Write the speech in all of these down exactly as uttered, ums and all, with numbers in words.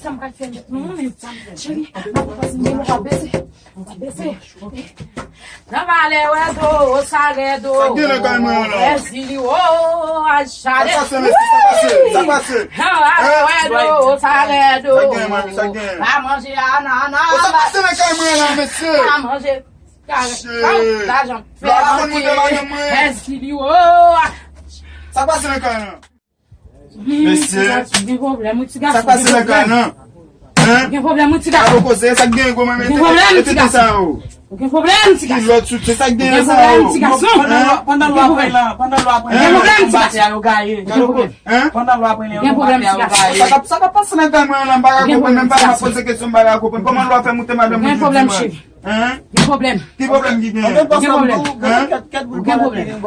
Sa m pral fè menm, cheri, m ap pase, m ap bese, m ap bese. Nan vale wè do, sa rèd o. Sa gen nan kay mwen an la? Rèd zili o, a chale. Sa pase, mesye? Sa pase? Sa pase? Nan vale wè do, sa rèd o. Sa gen, mami? Sa gen? Pa manje anana. Sa pase nan kay mwen an la, mesye? Pa manje. Lajan fè manke. Rèd zili o. Sa pase nan kay lan? Mesye, gen pwoblèm, wi, ti gason. Sa pase nan kay lan? Hein? Gen pwoblèm, wi, ti gason. Alo, koze, sa k gen, gwo manman? Gen pwoblèm, ti gason. Gen pwoblèm, ti gason. Kilòt soutyen, sa k gen sa yo? Gen pwoblèm, ti gason. Pandan lwa, pandan lwa pran lan, pandan lwa pran lan. Gen pwoblèm, ti gason. Pandan lwa pran lan, yo gaye. Sa k ap, sa k ap pase nan kay mwen lan, m pa ka konprann, menm pa m ap poze kesyon, m pa ka konprann. Kòman lwa fè moute madanm mwen jodi a? Hein? Gen pwoblèm. Ki pwoblèm ki gen? Gen pwoblèm. Hein? Gen pwoblèm.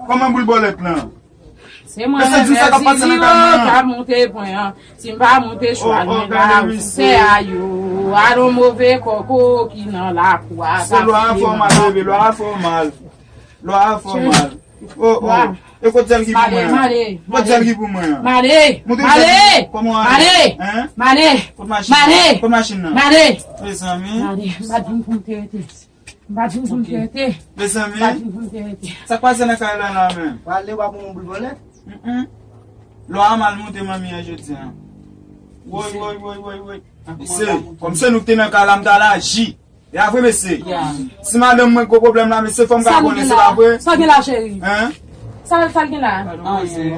Kòman boul bòlèt lan? Se mwen menm, Vèzili yo, k ap monte pwen an. Si m pa monte chwal mwen la, ou sè a yo. Alon move kòko ki nan lakou a. Se lwa a fè w mal, bebe, lwa a fè w mal. Lwa a fè w mal. Oh, oh. E kot zèl ki pou mwen an? Kot zèl ki pou mwen an? Male. Male. Kòman w ale? Male. Hein? Male. Kot machin nan? Male. Kot machin nan? Male. Mezanmi. Male. M pa t vin pou m te rete. M pa t vin pou m te rete. Mezanmi. M pa t vin pou m te rete. Sa k pase nan kay la la menm? Prale w ap yon boul bòlèt? Mm-mm. Lwa a mal monte manmi an jodi a. Woy, woy, woy, woy, woy. Mesye, kòm se nou k te nan kay la, m t al aji. E a vre, mesye? Si madanm mwen gwo pwoblèm la, mesye, fò m ka konnen, se pa vre? Sa w gen la, cheri? Hein? Sa, sa l gen la? Anyen.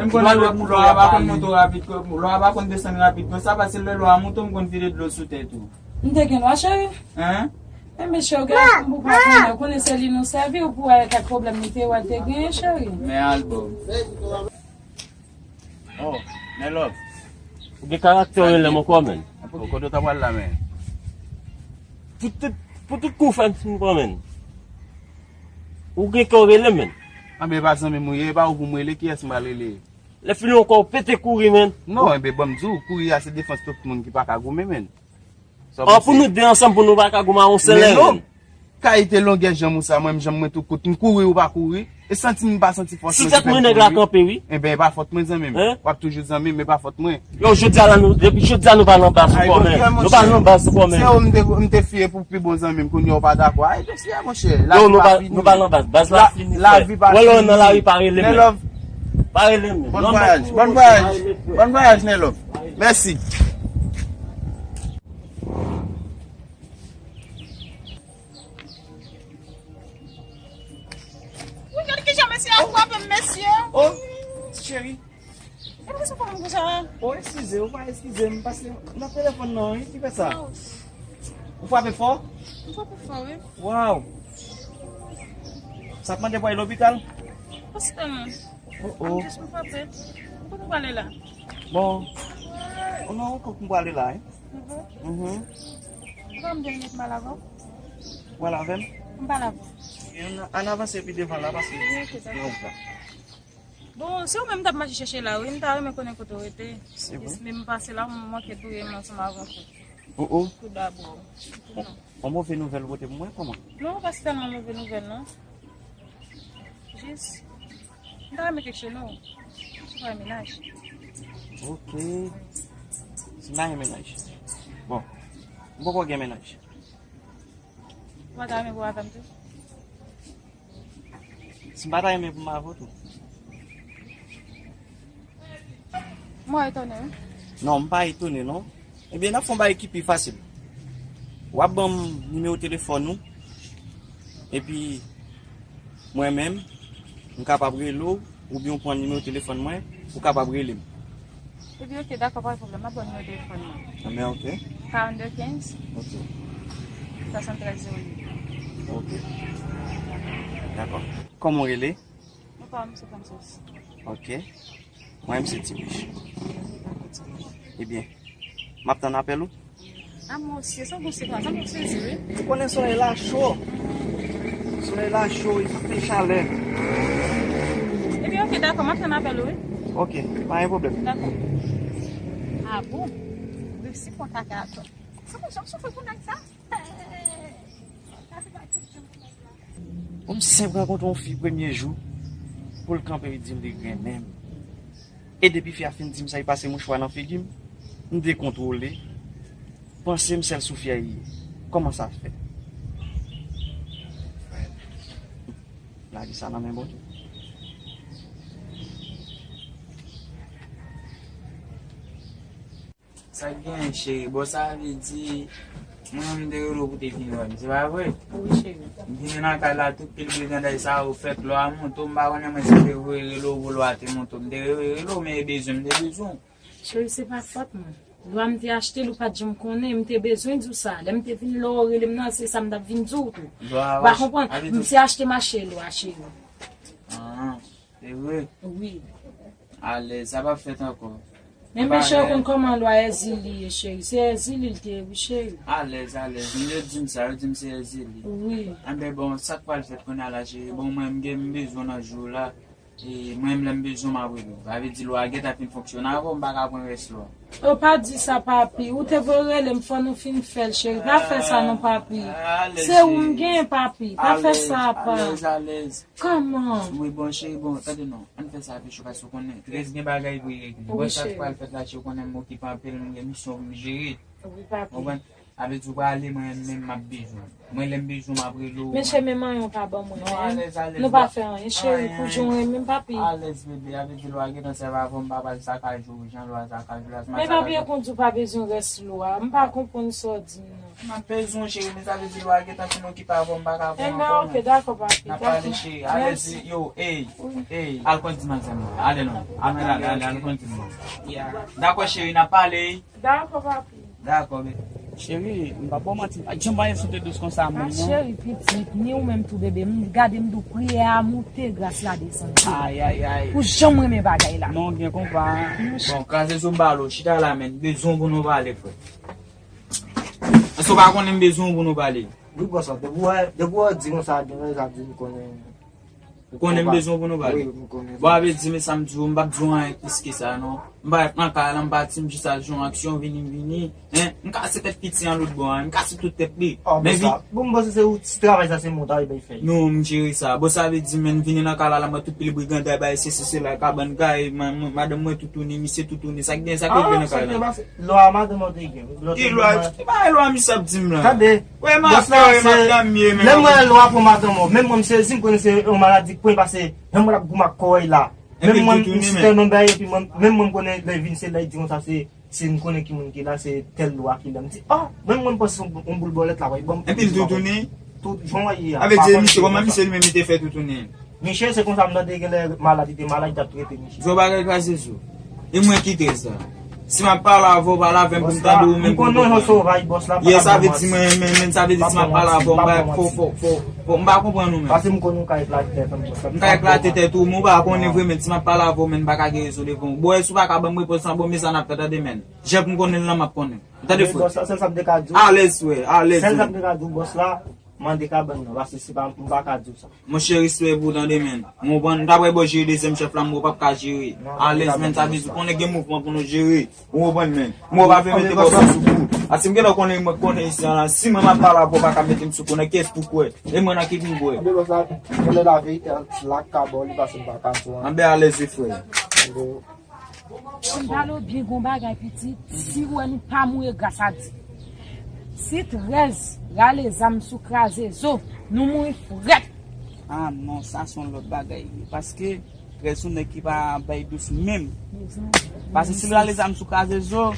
Menm konnen lwa a pa konn monte rapid, lwa a pa konn desann rapid konsa, paske lè lwa a monte, m konn vide dlo sou tèt ou. M te gen lwa, cheri. Hein? Enben, cheri, ou gen pou pa konnen, konnen se li nou sèvi, ou pou wè kèk pwoblèm li te wè l te genyen, cheri. Men album. Oh, men love. Ou gen karaktè w rele m ankò, men. Pou kote w ta pral la, men. Pou tout, pou tout kou fè m fin pran, men. Ou gen kè w rele m, men. Anben, e pa zanmi m ou ye, e pa ou pou m rele, kiyès m pral rele? Lè fini ankò, ou pete kouri, men. Non, enben, ban m di w, kouri a se defans tout moun ki pa ka goumen, men. An, pou nou de ansanm, pou nou pa ka goumen a yon sèl lè, men. Kalite longè janm ou sa, mwen menm janm mwen tou kout, m kouri ou pa kouri, e santi m pa santi fòs mwen. Sou tèt mwen nèg la kanpe, wi. Enben, e pa fòt mwen, zanmi m. W ap toujou zanmi m, e pa fòt mwen. Yo, jodi a la, nou, depi jodi a, nou pa nan baz ankò, men. Nou pa nan baz ankò, men. Se ou m te, m te fiye pou pi bon zanmi m, kounye a ou pa dakò. Ay, mesye, monchè, lavi pa fini. Nou pa nan baz. Baz la fini, frè. Wè lè w nan lari, pa rele m. Pa rele m. Bon vwayaj, bon vwayaj. Bon vwayaj, Nelove. Mèsi. Wi, gade kijan mesye a frape m, mesye. Oh, ti cheri. E poukisa w frape m konsa? Oh, eskize, ou pa eskize m, paske nan telefòn nan, wi, ki fè sa? Ou frape fò? M frape fò, wi. Waw. Sa ap mande pou al lopital? Paske m Oh, oh. Jis m frape. Kote w prale la? Bon. Oh non, kote m prale la, wi. Mhm. Ou pa m de minit m al avè w? Ou al avè m? M pale avè w. Ann, ann avanse pi devan la, paske nan wout la. Bon, se ou menm m t ap mache chèche la, wi. M ta renmen konnen kote w rete. Se vre? Men m pase la, m manke touye m ansanm avè w. Oh, oh. Tout dabò. Yon move nouvèl ou pote pou mwen, kòman? Non, pa se tèlman move nouvèl, non. Jis, m ta renmen kèk cheno. Si w pa gen mennaj. Ok. Si m pa gen mennaj. Bon, m poko gen mennaj. Ou pa ta renmen pou avè m tou? Si m pa ta renmen pou m avè w tou. Mwen etone, wi. Non, m pa etone, non. Ebyen, n ap fè yon bagay ki pi fasil. W ap ban m nimewo telefòn ou. Epi, mwen menm, m kapab rele w, oubyen w pran nimewo telefòn mwen, ou kapab rele m. Epi, ok, dakò, pa gen pwoblèm. M ap ba w nimewo telefòn mwen. Anben, ok. Karannde kenz. Ok. Swasanntrèz zewo uit. Ok. Dakò. Kòman w rele? Non, pa m, se Francis. Ok. Mwen menm se Ti Bich. Ebyen, m ap tann apèl ou. A, mwen osi, se yon bon sitwa, sa mwen sezi, wi. Ou konnen solèy la cho. Solèy la cho, li fè chalè. Ebyen, ok, dakò, m ap tann apèl ou, wi. Ok, pa gen pwoblèm. Dakò. A bon? Resi pran kaka atò. Sa mwen janm soufri pou nèg sa? Pou m senp rankontre yon fi premye jou, pou l kanpe, li di m li renmen m. E depi fi a fin di m sa, li pase mouchwa nan figi m. M dekontwole. Panse m sèl sou fyè l ye. Kòman sa fèt? Lage sa nan men Bondye. Sa k genyen, cheri? Bon, sa vle di, mwen menm m te rele w pou te vin wè m, se pa vre? Wi, cheri. M vini nan kay la, tout pil briganday sa yo fèt, lwa monte w, m pa konnen mwen si m te voye rele w pou lwa te monte w. M te rele w, men e bezwen m te bezwen w. Cheri, se pa fòt mwen. Lwa m te achte l, ou pa t janm konnen, m te bezwen di w sa. Lè m te vin lè w rele m nan, se sa m t ap vin di w tou. Ou pa konprann? M se achte mache lwa, cheri. Ah, se vre? Wi. Alèz, sa p ap fèt ankò. Men, men cheri, ou konn kòman lwa Èzili ye, cheri. Se Èzili l te ye, wi, cheri. Alèz, alèz. M yo di m sa, yo di m se Èzili. Wi. Anben, bon, sa k pral fèt kounye a la, cheri? Bon, mwen, m gen, m bezwen w nan jou la. E mwen menm, lè m bezwen w, m ap rele w. Sa vle di lwa a gentan fin fonksyone avè w, m pa ka pran rès lwa. O, pa di sa, papi. Ou te voye rele m, fò nou fin fè l, cheri. Pa fè sa non, papi. Se ou m gen, papi. Pa fè sa, pa. Alèz, alèz. Kòman? Wi, bon, cheri, bon, tande non. Ann fè sa pi cho, paske ou konnen, trèz gen bagay pou y regle. Bon, sa k pral fèt la, cheri, ou konnen m okipe anpil, m gen misyon pou m jere. Wi, papi. Konprann? Sa vle di ou prale, mwen menm m ap bezwen w. Mwen, lè m bezwen w, m ap rele w. Men cheri, men manyen w pa ban mwen. Non, alèz, alèz. Nou pa fè anyen, cheri, pou jan w renmen m, papi. Alèz, bebe, sa vle di lwa gentan sèvi avè w, m pa pral sakaje w, jan lwa sakaje w la. Men papi, e konn di w pa bezwen rès lwa. M pa konprann sa w di m nan. M ap bezwen w, cheri, men sa vle di lwa gentan fin okipe avè w, m pa ka pran ankò. Enben, ok, dakò, papi. N ap pale, cheri. Alèz, yo, ey, ey. Al kondi manzè m nan. Ale non. Ale, ale, ale, al kondi m nan. Dakò, cheri, n ap pale. Dakò, papi. Dakò, bebe. Cheri, m p ap ba w manti, m pa t janm panse sou te dous konsa, mwen, non. Cheri, pitit, ni ou menm tou, bebe. M gade, m di w, priyè a moute, gras la desann. Ay, ay, ay. Pou jan m renmen bagay la. Non, gen konpa. Bon, kraze zo m ba l ou, chita la, men, m bezwen w pou nou pale, frè. Èske w pa konnen m bezwen w pou nou pale? Wi, bòs la, depi w wè, depi w wè w di konsa, gen rezon di m konnen. Ou konnen m bezwen w pou nou pale. Wi, m konnen. Bon, sa vle di, men sa m di w, m p ap di w anyen plis ke sa, non. M pa ret nan kay la, m pati, m jis al jwe yon aksyon, vini, m vini. Hein? M kase tèt piti an lòt bò an, m kase tout tèt li. Men vi- Bon, m panse se ou ti travay sa, se mwen w ta bay fè. Non, m jere sa. Bon, sa vle di, men m vini nan kay la, la, m wè tout pil briganday, bay sesi, sela, kabann kay, ma-, ma-, madanm mwen toutouni, misye toutouni, sa k gen, sa k gen nan kay la? Lwa madanm ou te gen. Ki lwa, ki bagay lwa misye ap di m la? Tande. Wè, m ap plore, m ap damye, men lè m wè lwa pran madanm ou, menm mwen m sezi, m konnen se yon maladi k pran, paske menm mwen l ap goumen ak kò w la. Menm mwen m sitè non bay, epi mwen, menm mwen m konnen lè vin se lè di konsa se, se m konnen ki moun ki la, se tèl lwa ki la. M di, oh, menm mwen m panse se yon, yon boul bòlèt la, wè, bon. Epi l toutouni? Tout jan w wè ye a. Sa vle di, misye, kòman misye li menm li te fè toutouni? Miche, se konsa m tande genlè malad, li te malad, li t ap trete Miche. Zo bagay kraze zo. E mwen ki trèz la. Si m ap pale avè w, pale avè m pou m tande ou menm pou m konprann. Yes, sa vle di mwen, men, men, sa vle di si m ap pale avè w, m pa, fò, fò, fò, fò, m pa konprann ou menm. Paske m konnen ou ka eklate tèt ou, bòs la. M ka eklate tèt ou, men ou pa konnen vre, men si m ap pale avè w, men m pa ka gen rezon devan w. Bon, si w pa ka ban m repons lan, bon, men sa n ap fè, tande, men. Jan pou m konnen l lan, m ap konnen. Tande, frè. Bòs la, sèl sa m te ka di w. Alèz, frè, alèz. Sèl sa m te ka di w, bòs la, mande kabann nan, paske se pa, m pa ka di w sa. Monchè, respè pou w, tande, men. Ou konprann? M ta pral ba w jere dezyèm chèf la, men ou p ap ka jere. Alèz, men, sa vle di, konnen gen mouvman pou nou jere. Ou konprann, men. Men ou pa vle mete bòs la sou kou. Paske m genlè konnen, mwen konnen isi an la. Si mwen m ap pale avè w, ou pa ka mete m sou kou, nan kiyès pou kwè? E mwen nan ki pou m kwè? Anben, bòs la, genlè laverite an la ka ba w li, paske m pa ka di w anyen. Anben, alèz wi, frè. Anben, M pale w byen, gon bagay pitit, si w wè nou pa mouri gras a Dye. Si trèz rale zam sou kraze zo, nou mouri frèt. Ah non, sa se yon lòt bagay li ye. Paske trèz se yon nèg ki pa bay dous menm. Paske si l rale zam sou kraze zo,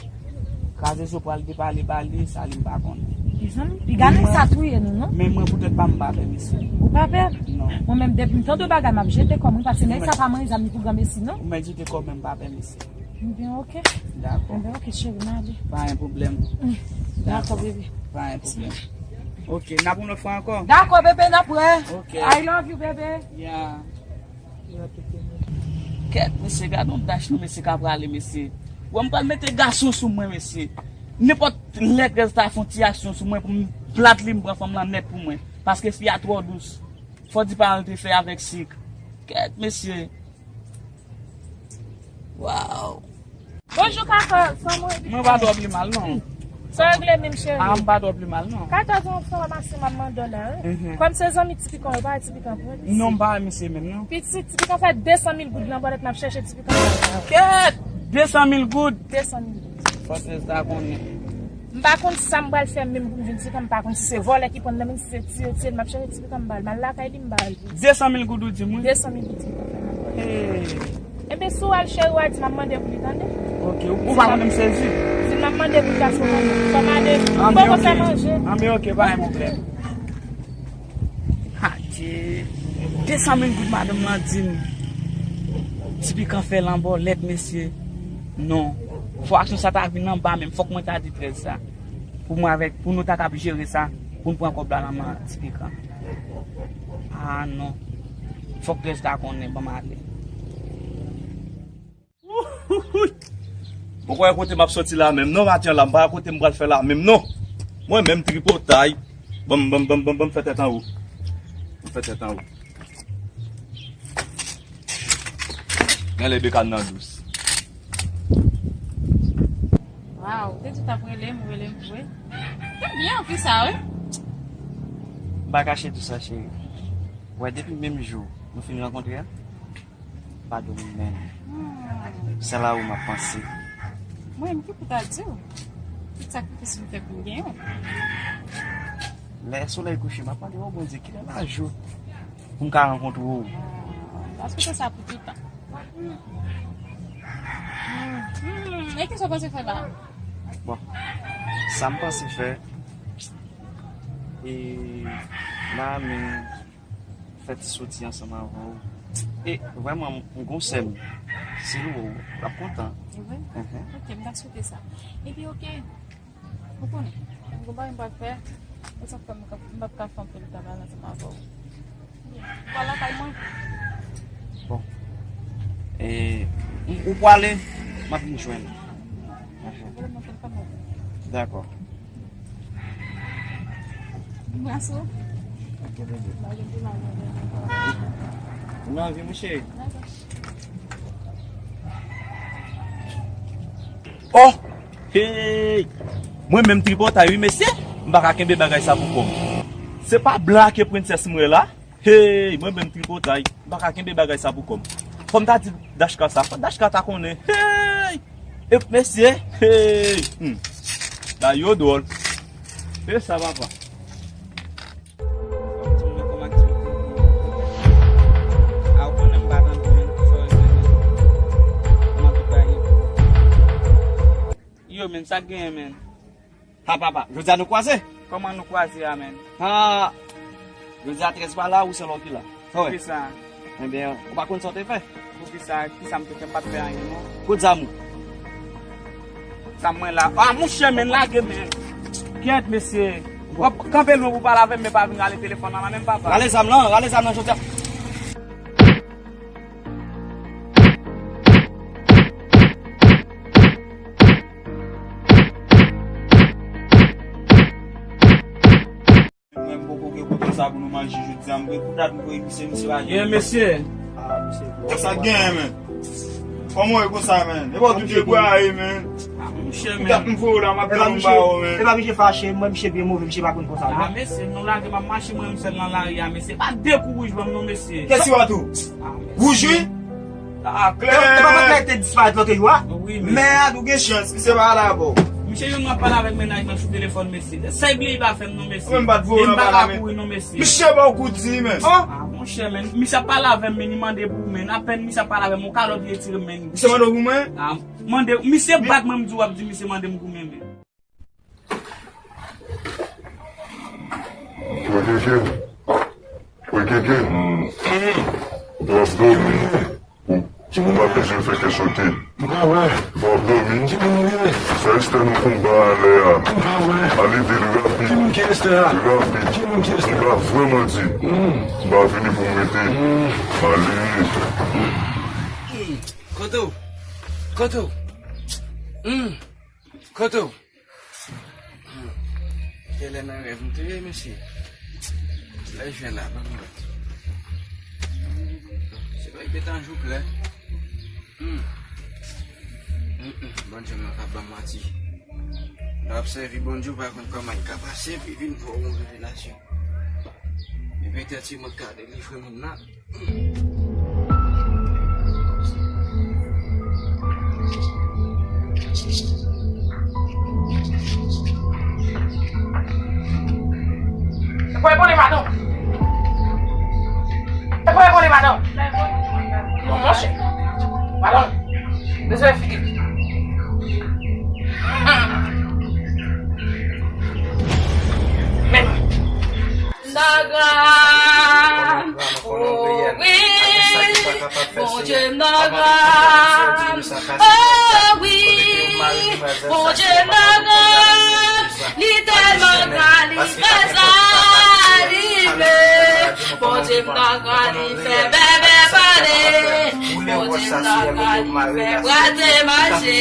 kraze zo pral depale ba li, sa li m pa konnen. Mezanmi, piga nèg sa touye nou, non? Men mwen poutèt pa m, m pa pè misye. Ou pa pè? Non. Mwen menm, depi m tande bagay, m ap jete kò m, wi, paske nèg sa pa manje zam li pou granmesi, non? Ou mèt jete kò w, men m pa pè misye. Ebyen, ok. Dakò. Ebyen, ok, cheri, m ale. Pa gen pwoblèm. Mm. Dakò, bebe. Pa gen pwoblèm. Ok, n ap yon lòt fwa ankò? Dakò, bebe, n ap wè. Ok. I love you, bebe. Yeah. Kèt, mesye, gade yon dach non, mesye, ka prale, mesye. Wè, m pral mete gason sou mwen, mesye. Nenpòt lè trèz ta fè yon ti aksyon sou mwen pou m plat li, m pran fanm lan nèt pou mwen. Paske fi a twò dous. Fò di pa l te fè avèk sik. Kèt, mesye. Waw. Bonjou, kaka. Kòman w ye? Mwen pa twò pi mal, non. Sa w regle menm, cheri? Ah, m pa twò pi mal, non. Katòz an, w ap fè ramasè m ap mande w la, wi. Mhm. Kòm se zanmi Ti Pikan, w pa wè Ti Pikan pran li. Non, m pa wè misye menm, non. Pitit, Ti Pikan fè de san mil goud nan bòlèt, n ap chèche Ti Pikan. Kèt! De san mil goud? De san mil goud. Fò trèz ta konnen. M pa konn sa m pral fè menm pou m jwenn Tipikan, m pa konn si se vòlè ki pran l nan men m, si se tiye, tiye l, m ap chache Tipikan m ba l. M al lakay li, m ba l. De san mil goud ou di m, wi. De san mil goud. Hey. Enben, si w al cheri, w a di m ap mande pou li, tande. Ok, ou, ou pa konnen m sezi. Di m ap mande pou li paske w konnen. Fò m ale. M poko fè manje. Anben, ok, pa gen pwoblèm. Adye. De san mil goud madanm lan di m. Tipikan fè l an bòlèt, mesye. Non. Fò aksyon sa ta vin anba menm. Fòk mwen ta di trèz sa. Pou mwen avèk, pou nou ta kab jere sa. Pou n pran kòb la nan men Tipikan. Ah non. Fòk trèz ta konnen, ban m ale. Ou kwè kote m ap soti la menm? Non, maten an la, m pa kote m pral fè la menm, non. Mwen menm tripotay. Ban m, ban m, ban m, ban m, ban m fè tèt anwo. Ban m fè tèt anwo. Gen lè bekàn nan dous. Waw, ou te di w t ap rele m, ou rele m vre. Te byen anplis sa, wi. M pa kache tou sa, cheri. Wè, depi menm jou nou fin rankontre a, pa dòmi menm. Hmm. Sèl a ou m ap panse. Mwen menm ki pou ta di w? Tout sakrifis m fè pou m genyen w. Lè solèy kouche, m ap mande, o Bondye, kilè lajou pou m ka rankontre w? Ah, paske se sa pou tout tan. Hmm. Hmm. E kisa w panse fè la? Bon, sa m panse fè, e, m a renmen fè ti soti ansanm avè w. E vrèman, m gon sè m, si l wè w, l ap kontan. E vre? Mhm. Ok, m ta swete sa. Epi, ok, ou konnen, m gon bagay m pral fè, e sa k fè m ka, m p ap ka fè anpil travay ansanm avè w. Ou pral lakay mwen? Bon. E, ou, ou pwale, m ap vin jwenn ou. Dakò. Ou nan vi, mon cheri? Oh! Hey! Mwen menm tripotay, wi, mesye. M pa ka kenbe bagay sa pou kò m. Se pa blan ke prensès m wè la? Hey, mwen menm tripotay, m pa ka kenbe bagay sa pou kò m. Fò m ta di Dachka sa, fò Dachka ta konnen. Hey! E mesye, hey! Hmm. Bagay yo dwòl. E sa, papa. Fò m di m nan kòm aktivite. A, ou konnen m pa tande, men, sa w di, men. Kòman tout bagay ye? Yo, men, sa k genyen, men? Ha, papa, jodi a nou kwaze? Kòman nou kwaze a, men? Ha, jodi a trèz pa la, ou sèl ou ki la. Poukisa? Enben, ou pa konn sa w te fè? Poukisa? Kisa m te fè? M pa t fè anyen, non. Kote zam ou? Zam mwen la. Ah, monchè, men, lage, men. Kyèt, mesye. W ap kanpe lwen pou pale avè m, men pa vin rale telefòn nan men m, papa. Rale zam lan, rale zam lan, jodi a. Mwen poko gen kote sa pou nou manje jodi a. M gen kou dat m voye misye, misye pa gen. Gen, mesye. Ah, misye. Sa k genyen, men? Kòman w ye konsa, men? E pa w tout vye bwa ye, men. Ah, monchè, men. Kou dat m voye w la, m ap tann ou ba w, men. E pa misye fache, mwen misye byen move, misye pa konn konsa, non. Ah, mesye, nou lage m ap mache mwen menm sèl nan lari a, mesye. Pa de kou wouj ban m non, mesye. Kèsi w a tou? Ah, mesye. Wouj, wi? Ah, klè. E, e pa fòk lè te disparèt lòt jou a? Wi, men. Men a tou gen chans, misye pa la bò. Misye jwenn mwen ap pale avèk mennaj mwen sou telefòn, mesye. Sa e bliye pa fè m non, mesye. Mwen m pa t voye w nan pale a, men. Misye ba w kou di, men. Oh! Ah, monchè, men. Misye ap pale avè m, men, li mande pou mwen. Apèn misye ap pale avè m, yon kalòt li retire m, men. Misye mande w pou mwen? Ah, mande, misye bat mwen, m di w ap di misye mande m goumen, men. Wè keke. Wè keke. Lòs dòmi. Ou pa bezwen fè kè sote. M pa wè. Lòs dòmi. Ki moun li ye? Sa Estè nou konba alè a. M pa wè. Ale di l rapid. Ki moun ki Estè a? Rapid. Ki moun ki Estè? M pa vrèman di. M pa vini pou m rete. Ale. Kote w? Kote w? Kote w? Hmm. Genlè nan rèv m te ye, mesye. Lè jwè la, ban m wè. Se pa te tan jou klè. Hmm. Hmm, hmm. Bondye m nan ka ban m manti. Lè w ap sèvi Bondye, ou pa konn kòman l ka pase, epi vin fè w yon revelasyon. Men petèt se mwen k ka delivre moun nan. Fò e konnen madanm. E fò e konnen madanm. Non, monchè. Madanm. Bezwen figi. Men. Nagra. Oh, wi. Bondye m nan gran. Oh, wi. Bondye m nan gran. Li tèlman gran, li fè sa li vle. Bondye m nan gran, li fè bèbè pale. Bondye m nan gran, li fè bwate manje.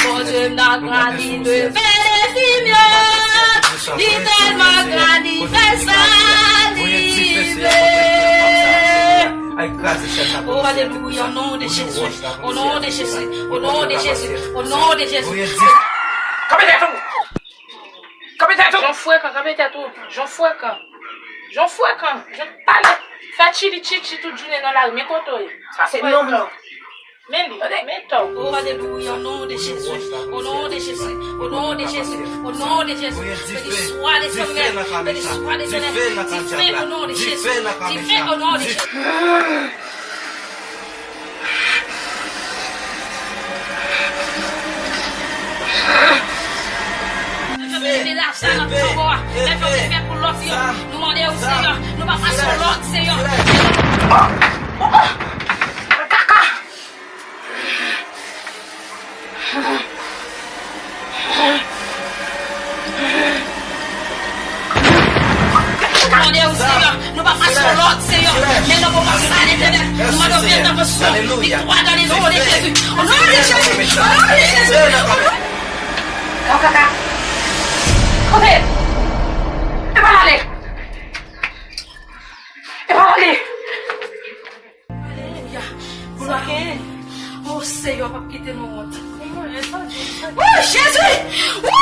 Bondye m nan gran, li leve defi myon. Li tèlman gran, li fè sa li vle. Oh, alelouya, o non de Jezi, o non de Jezi, o non de Jezi, o non de Jezi. Kanpe tèt ou! Kanpe tèt ou! Jan frekan, kanpe tèt ou! Jan frekan! Jan frekan! Jan pale! Fè tchili tchitchi tout jounen nan lari, men kote w ye. Sa se nonm nan. Men li, men tò. Oh, alelouya, o non de Jezi, o non de Jezi, o non de Jezi, o non de Jezi. Beni swa Letènèl, beni swa Letènèl. Dife, o non de Jezi, dife, o non de Jezi. Leve lajan nan tanbò a. Lè fè w te fè pou lòt yo. Nou mande w, Seyè. Nou pa pase w lòt, Seyè. Kaka! Nou mande w, Seyè. Nou pa pase w lòt, Seyè. Men nou poko sa, Letènèl. Nou mande w, vin nan pòs nou. Viktwa nan non de Jezi. O non de Jezi. O non de Jezi. O non. Yo, kaka. Kote? E pa l ale. E pa l ale. Alelouya. Glwa. O Seyè, w p ap kite nou wont. O Jezi! Wi!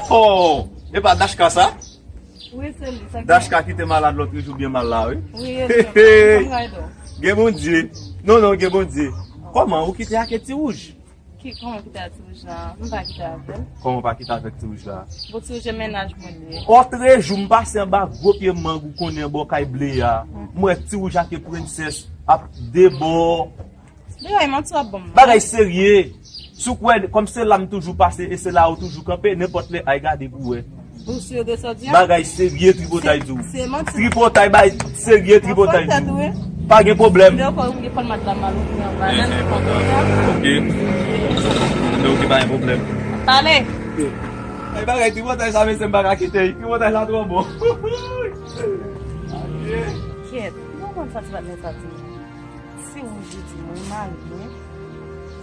Oh, e pa Dachka sa? Wi, se li, sa ki Dachka ki te malad lòt jou byen mal la, wi. Wi, e byen. Kòman w ye? Gen Bondye. Non, non, gen Bondye. Kòman, ou kite ak Ti Wouj? Ki, kòman kite ak Ti Wouj la? M pa kite avè l. Kòman w pa kite avèk Ti Wouj la? Bon, Ti Wouj e mennaj mwen li ye. Otrejou, m pase anba gwo pye mang ou konnen bò kay ble a. M wè Ti Wouj ak Prensès ap debò. Dayè, manti w ap ban m nan. Bagay serye. Si w kwè, kòm se la m toujou pase e se la ou toujou kanpe, nenpòt lè, ay gade pou wè. Ou si yo desòdi an? Bagay serye, Tripotay di w. Se manti. Tripotay, bay serye, Tripotay di w. Pa gen pwoblèm. Lè w kwè ou gen fòn mat la mal, ou gen anba, lè nou kontan. Ok. Ok, pa gen pwoblèm. Pale. Ay, bagay Tripotay sa, mesye, m pa ka kite. Tripotay sa twò bon. Kyèt, m pa konn sa ti patnè sa di. Ti Wouj di mwen, mari mwen.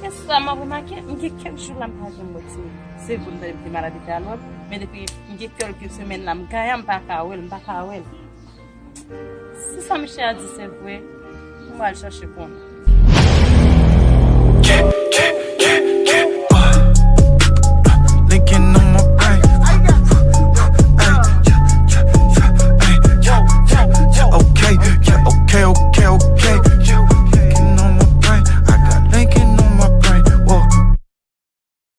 E sa m ap remake, m gen kèk jou la m pa janm wè Ti Wouj. Se vre m tande m te malad epi a lòd, men depi m gen kèlke semèn la m ganyan, m pa ka wè l, m pa ka wè l. Si sa misye a di se vre, m pral chache konnen.